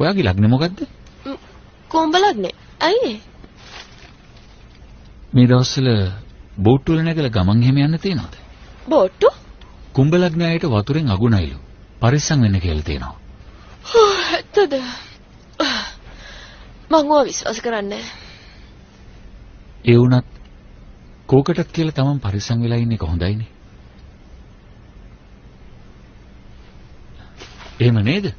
ඔයාගේ ලග්න මොකද්ද? කුම්භ ලග්නේ. ඇයි ඒ? මේ දවස්වල බෝට්ටු වල නැගලා ගමන් එහෙම යන්න තියනවද? බෝට්ටු? කුම්භ ලග්න අයට වතුරෙන් අගුණයිලු. පරිස්සම් වෙන්න කියලා තියෙනවා. ඇත්තද? මං ඔය විශ්වාස කරන්නේ නෑ. ඒ වුණත් කෝකටත් කියලා තමන් පරිස්සම් වෙලා ඉන්න එක හොඳයිනේ. එහෙම නේද?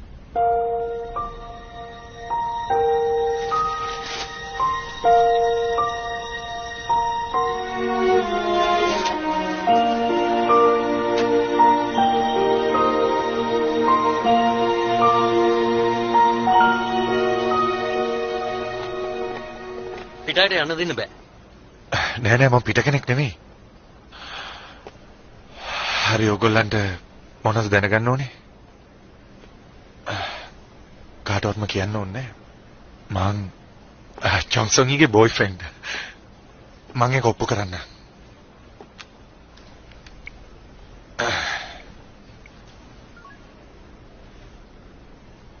පිටායට යන්න දෙන්න බෑ. නෑ නෑ මම පිට කෙනෙක් නෙමෙයි. හරි ඔයගොල්ලන්ට මොනවද දැනගන්න ඕනේ? කාටවත්ම කියන්න ඕනේ නෑ. මං චොන්සොන්ගිගේ බොයිෆ්‍රෙන්ඩ්. මං ඒක ඔප්පු කරන්න.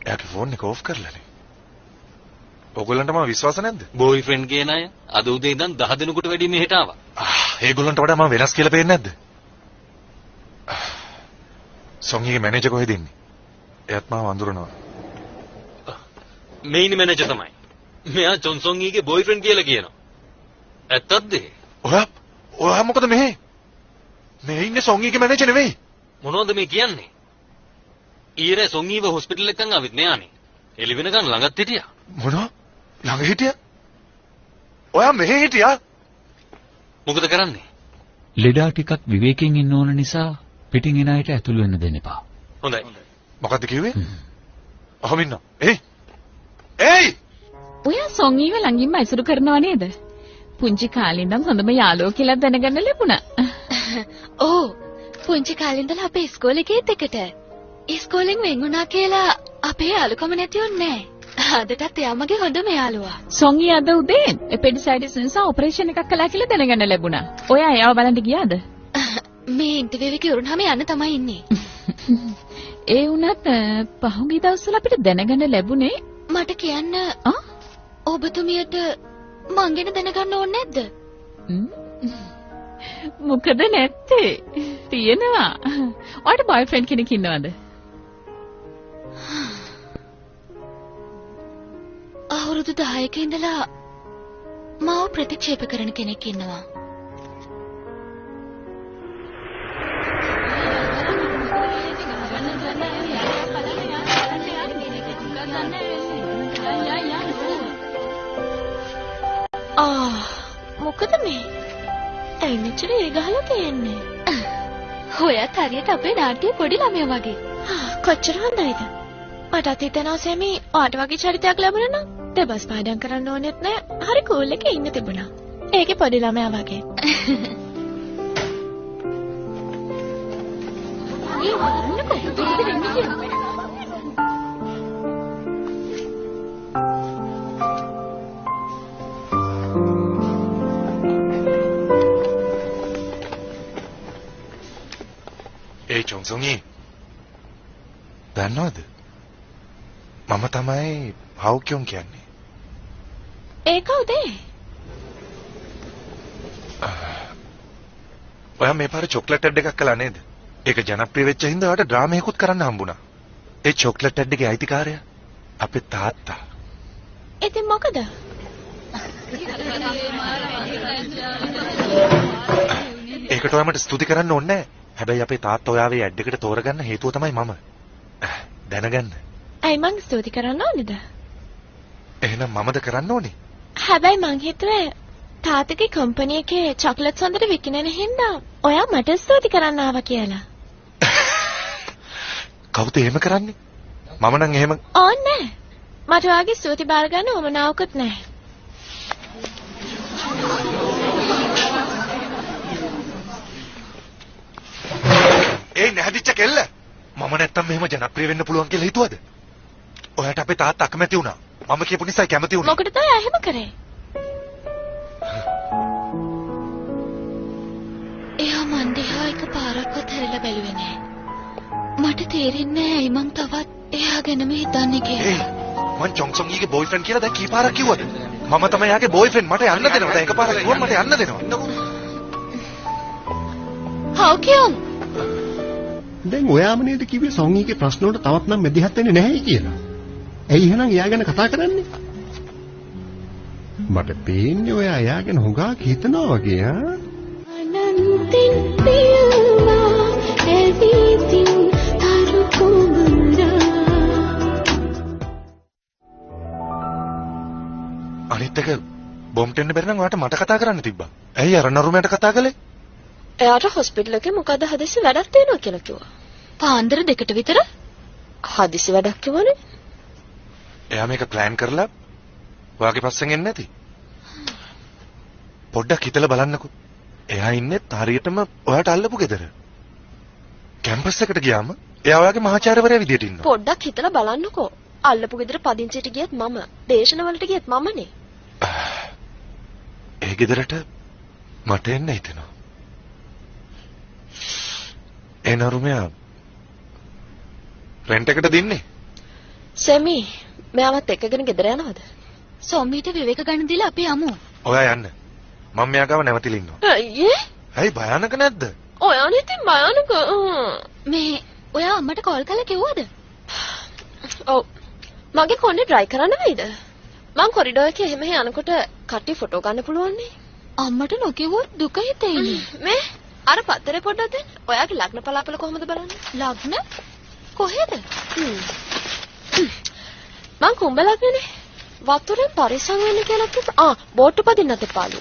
එයාගේ ෆෝන් එක ඕෆ් කරලානේ. ඔයගොල්ලන්ට මම විශ්වාස නැද්ද? බොයිෆ්‍රෙන්ඩ් කියන අය අද උදේ ඉඳන් 10 දෙනෙකුට වැඩි මෙහෙට ආවා. ඒගොල්ලන්ට වඩා මම වෙනස් කියලා පේන්නේ නැද්ද? සොන්ගිගේ මැනේජර් කොහෙද ඉන්නේ? එයාත් මාව අඳුරනවා. මේ ඉන්නේ මැනේජර් තමයි. මෙයා චොන්සොන්ගිගේ බොයිෆ්‍රෙන්ඩ් කියලා කියනවා. ඇත්තක්ද ඒ? ඔයා මොකද මෙහෙ? මේ ඉන්නේ සොන්ගිගේ මැනේජර් නෙවෙයි. මොනවද මේ කියන්නේ? ඊයේ රෑ සොන්ගිව හොස්පිටල් එකෙන් ආවෙත් මෙයානේ. එළි වෙනකන් ළඟත් හිටියා. මොනවා? ළඟ හිටියා? ඔයා මෙහෙ හිටියා? මොකද කරන්නේ? ලෙඩා ටිකක් විවේකයෙන් ඉන්න ඕන නිසා පිටින් එන අයට ඇතුළු වෙන්න දෙන්න එපා. හොඳයි. මොකද්ද කිව්වේ? ඔහොම ඉන්න. ඒයි. ඒයි! ඔයා සොන්ගීව ළඟින්ම ඇසුරු කරනව නේද? පුංචි කාලේ ඉඳන් හොඳම යාළුවෝ කියලා දැනගන්න ලැබුණා. ඔව්. පුංචි කාලේ ඉඳලා අපේ ඉස්කෝලේ ගියත් එකට. ඉස්කෝලෙන් වෙන් වුණා කියලා අපේ යාළුකම නැති වුන්නේ නෑ. අදටත් එයා මගේ හොඳම යාළුවා. සොන්ගී අද උදේ ඇපෙන්ඩිසයිටිස් නිසා ඔපරේෂන් එකක් කළා කියලා දැනගන්න ලැබුණා. ඔයා එයාව බලන්න ගියාද? මේ ඉන්ටර්විව් එක ඉවරුනහම යන්න තමයි ඉන්නේ. ඒ වුණත් පහුගිය දවස්වල අපිට දැනගන්න ලැබුණේ මට කියන්න ඔබතුමියට මං ගැන දැනගන්න ඕනේ නැද්ද? මොකද නැත්තේ? තියෙනවා. ඔයාට බොයිෆ්‍රෙන්ඩ් කෙනෙක් ඉන්නවද? අවුරුදු 10ක ඉඳලා මාව ප්‍රතික්ෂේප කරන කෙනෙක් ඉන්නවා. මොකද මේ? ඇයි මෙච්චර ඒ ගහලා තියෙන්නේ? ඔයත් හරියට අපේ නාට්‍යයේ පොඩි ළමයා වගේ. කොච්චර හොඳයිද? මටත් හිතෙනවා සැමි ඔයාට වගේ චරිතයක් ලැබුණා නම් දෙබස් පාඩම් කරන්න ඕනෙත් නෑ. හරි කූල් එකේ ඉන්න තිබුණා. ඒකේ පොඩි ළමයා වගේ. ඒ චොන්සොන්ගි දන්නවද? මම තමයි හවුකියොන් කියන්නේ. ඒ කවුද? ඔයා මේ පාර චොක්ලට් ඇඩ් එකක් කළා නේද? ඒක ජනප්‍රිය වෙච්ච හින්දා ඔයාට ඩ්‍රාමා එකකුත් කරන්න හම්බුණා. ඒ චොක්ලට් ඇඩ් එකේ අයිතිකාරයා අපේ තාත්තා. ඉතින් මොකද? ඒකට ඔයා මට ස්තුති කරන්න ඕනේ නෑ. හැබැයි අපේ තාත්තා ඔයාව ඒ ඇඩ් එකට තෝරගන්න හේතුව තමයි මම. දැනගන්න. ඇයි මං ස්තුති කරන්න ඕනේද? එහෙනම් මමද කරන්න ඕනේ? හැබැයි මං හිතුවේ තාත්තගේ කම්පැනි එකේ චොක්ලට්ස් හොඳට විකිනෙන හින්දා ඔයා මට ස්තුති කරන්න ආවා කියලා. කවුද එහෙම කරන්නේ? මම නම් එහෙම ඕනේ නෑ. මට ඔයාගේ ස්තුති බාර ගන්න උවමනාවකුත් නෑ. ඒ නැහැදිච්ච කෙල්ල මම නැත්තම් මෙහෙම ජනප්‍රිය වෙන්න පුළුවන් කියලා හිතුවද? ඔයාට අපේ තාත්තා අකමැති වුණා. මම කියපු නිසායි කැමති වුණේ. මොකටද ඔයා එහෙම කරේ? එයා මන් දිහා එක පාරක්වත් හැරිලා බැලුවේ නෑ. මට තේරෙන්නේ නෑ ඇයි මං තවත් එයා ගැනම හිතන්නේ කියලා. මං චොංසොංගීගේ බොයිෆ්‍රෙන්ඩ් කියලා දැන් කී පාරක් කිව්වද? මම තමයි යාගේ බොයිෆ්‍රෙන්ඩ්. මට යන්න දෙනවා. දැන් එකපාරක් කිව්වම මට යන්න දෙනවා. හව් කියොන්. දැන් ඔයාම නේද කිව්වේ සොංගීගේ ප්‍රශ්න වලට තවත් නම් මැදිහත් වෙන්නේ නැහැ කියලා. ඇයි එහෙනම් එයා ගැන කතා කරන්නේ? මට පේන්නේ ඔයා එයා ගැන හුඟක් හිතනවා වගේ ආ. අනන්තින් පියවා එවිතින් තරු කුඹුරා. අනිත් එක බොම්ට එන්න බැරි නම් ඔයාට මට කතා කරන්න තිබ්බා. ඇයි අර නරුමයට කතා කළේ? එයාට හොස්පිටල් එකේ මොකද හදිසි වැඩක් තියෙනවා කියලා කිව්වා. පාන්දර 2ට විතර හදිසි වැඩක් කිව්වනේ. එයා මේක ප්ලෑන් කරලා ඔයාගේ පස්සෙන් එන්නේ නැති. පොඩ්ඩක් හිතලා බලන්නකෝ. එයා ඉන්නේ හරියටම ඔයාට අල්ලපු ගෙදර. කැම්පස් එකට ගියාම එයා ඔයාගේ මහාචාර්යවරයා විදියට ඉන්නවා. පොඩ්ඩක් හිතලා බලන්නකෝ. අල්ලපු ගෙදර පදිංචියට ගියත් මම, දේශන වලට ගියත් මමනේ. ඒ ගෙදරට මට එන්න හිතෙනවා. ඒ නරුමයා රෙන්ට් එකට දින්නේ. සෙමි මෙයාවත් එක්කගෙන ගෙදර යනවද? සොම්මීට විවේක ගන්න දීලා අපි යමු. ඔයා යන්න. මම මෙයා ගාව නැවතිලා ඉන්නවා. අයියේ. ඇයි භයානක නැද්ද? ඔයානේ ඉතින් භයානක. මේ ඔයා අම්මට කෝල් කරලා කිව්වද? ඔව්. මගේ කොණ්ඩේ ඩ්‍රයි කරන්න වෙයිද? මං කොරිඩෝර් එකේ එහෙම යනකොට කට්ටිය ෆොටෝ ගන්න පුළුවන් නේ. අම්මට නොකිව්වොත් දුක හිතෙයිනේ. මේ අර පත්තරේ පොඩ්ඩක් දෙන්න. ඔයාගේ ලග්න පලාපල කොහොමද බලන්නේ? ලග්න? කොහෙද? මං කුඹ ලග්නනේ. වතුරෙන් පරිස්සම් වෙන්න කියලා කිව්වා. ආ බෝට්ටු පදින්නත් එපාලු.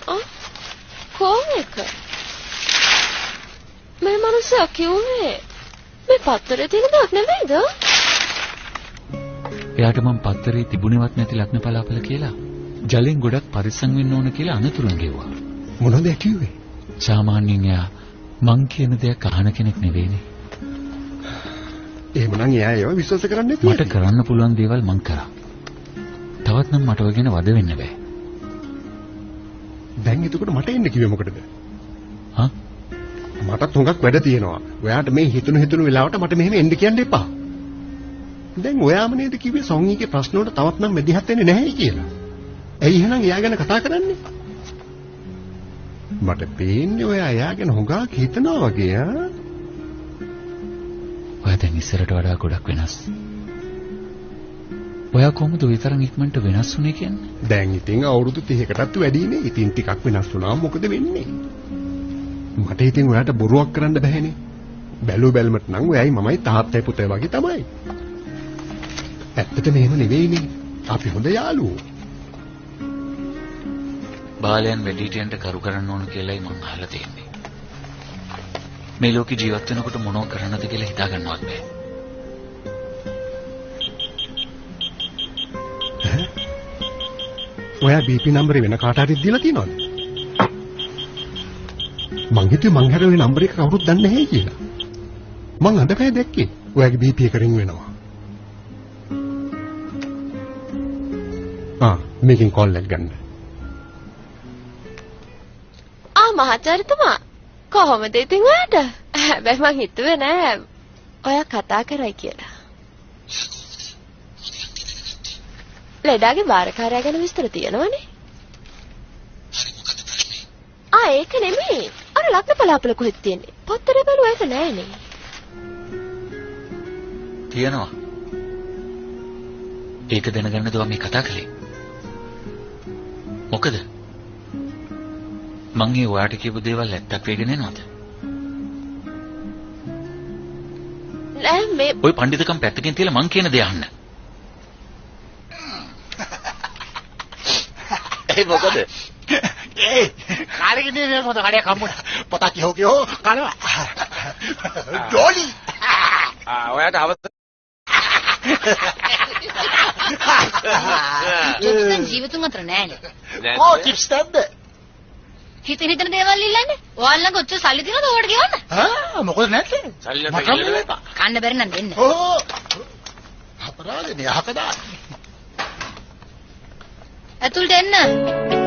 ආ කොහොමද? මේ මනුස්සයා කිව්වේ මේ පත්තරේ තියෙන දෙයක් නෙවෙයිද? එයාට මං පත්තරේ තිබුණේවත් නැති ලග්න පලාපල කියලා ජලෙන් ගොඩක් පරිස්සම් වෙන්න ඕන කියලා අනතුරුන් ගෙව්වා. මොනවද කිව්වේ? සාමාන්‍යයෙන් එයා මං කියන දෙයක් අහන කෙනෙක් නෙවෙයිනේ. එහෙමනම් එයා ඒව විශ්වාස කරන්නේ නැති. මට කරන්න පුළුවන් දේවල් මං කරා. තවත් නම් මට ඔය ගැන වද වෙන්න බෑ. දැන් එතකොට මට එන්න කිව්වේ මොකටද? හා? මටත් හුඟක් වැඩ තියෙනවා. ඔයාට මේ හිතුණු හිතුණු වෙලාවට මට මෙහෙම එන්න කියන්න එපා. දැන් ඔයාම නේද කිව්වේ සොංගීගේ ප්‍රශ්න වලට තවත් නම් මැදිහත් වෙන්නේ නැහැ කියලා. ඇයි එහෙනම් එයා ගැන කතා කරන්නේ? මට පේන්නේ ඔයා එයා ගැන හුඟක් හිතනවා වගේ ආ. ඔයා දැන් ඉස්සරට වඩා ගොඩක් වෙනස්. ඔයා කොහොමද ඔය තරම් ඉක්මනට වෙනස් වුනේ කියන්නේ? දැන් ඉතින් අවුරුදු 30කටත් වැඩිනේ. ඉතින් ටිකක් වෙනස් වුණාම මොකද වෙන්නේ? මට ඉතින් ඔයාට බොරුවක් කරන්න බැහැනේ. බැලු බැලමට නම් ඔයයි මමයි තාත්තයි පුතයි වගේ තමයි. ඇත්තටම එහෙම නෙවෙයිනේ. අපි හොඳ යාළුවෝ. බාලයන් වැඩිහිටියන්ට කරු කරන්න ඕන කියලායි මං අහලා තියෙන්නේ. මේ ලෝකේ ජීවත් වෙනකොට මොනව කරන්නද කියලා හිතා ගන්නවත් බෑ. ඔයා BP නම්බරේ වෙන කාට හරි දීලා තියෙනවද? මං හිතුවේ මං හැර ඔය නම්බර එක කවුරුත් දන්නේ නැහැ කියලා. මං අද පැය දැක්කේ ඔයාගේ BP එක රින් වෙනවා. ආ මේකෙන් කෝල් එකක් ගන්න. ආ මහාචාර්යතුමා කොහොමද ඉතින් ඔයාට? හැබැයි මං හිතුවේ නෑ ඔයා කතා කරයි කියලා. ලෙඩාගේ බාරකාරයා ගැන විස්තර තියෙනවනේ. හරි මොකද ප්‍රශ්නේ? ආ ඒක නෙමෙයි. අර ලග්න පලාපල කොහෙද තියෙන්නේ? පත්තරේ බැලුවා ඒක නෑනේ. තියෙනවා. ඒක දැනගන්නද ඔයා මේ කතා කළේ? මොකද? මං ඒ ඔයාට කියපු දේවල් ඇත්තක් වෙගෙන එනවද? නෑ මේ ඔය පඬිතුකම් පැත්තකින් තියලා මං කියන දේ අහන්න. ඒ මොකද? ඒ කාලෙකින් නේ මොකද කඩයක් හම්බුණා. පොතක් කියෝ කියෝ කනවා. ඩෝලි. ආ ඔයාට හවස චිප්ස් ජීවිතුන් අතර නෑනේ. කෝ චිප්ස් නැද්ද? හිතින් හිතන දේවල් ඉල්ලන්නේ. ඔයාලා ළඟ ඔච්චර සල්ලි තියෙනවද ඔයාලට ගෙවන්න? ආ මොකද නැත්තේ? සල්ලි නැත්නම් ඉල්ලන්න එපා. කන්න බැරි නම් දෙන්න. ඔව්. අපරාධනේ අහක දාන්න. ඇතුළට එන්න.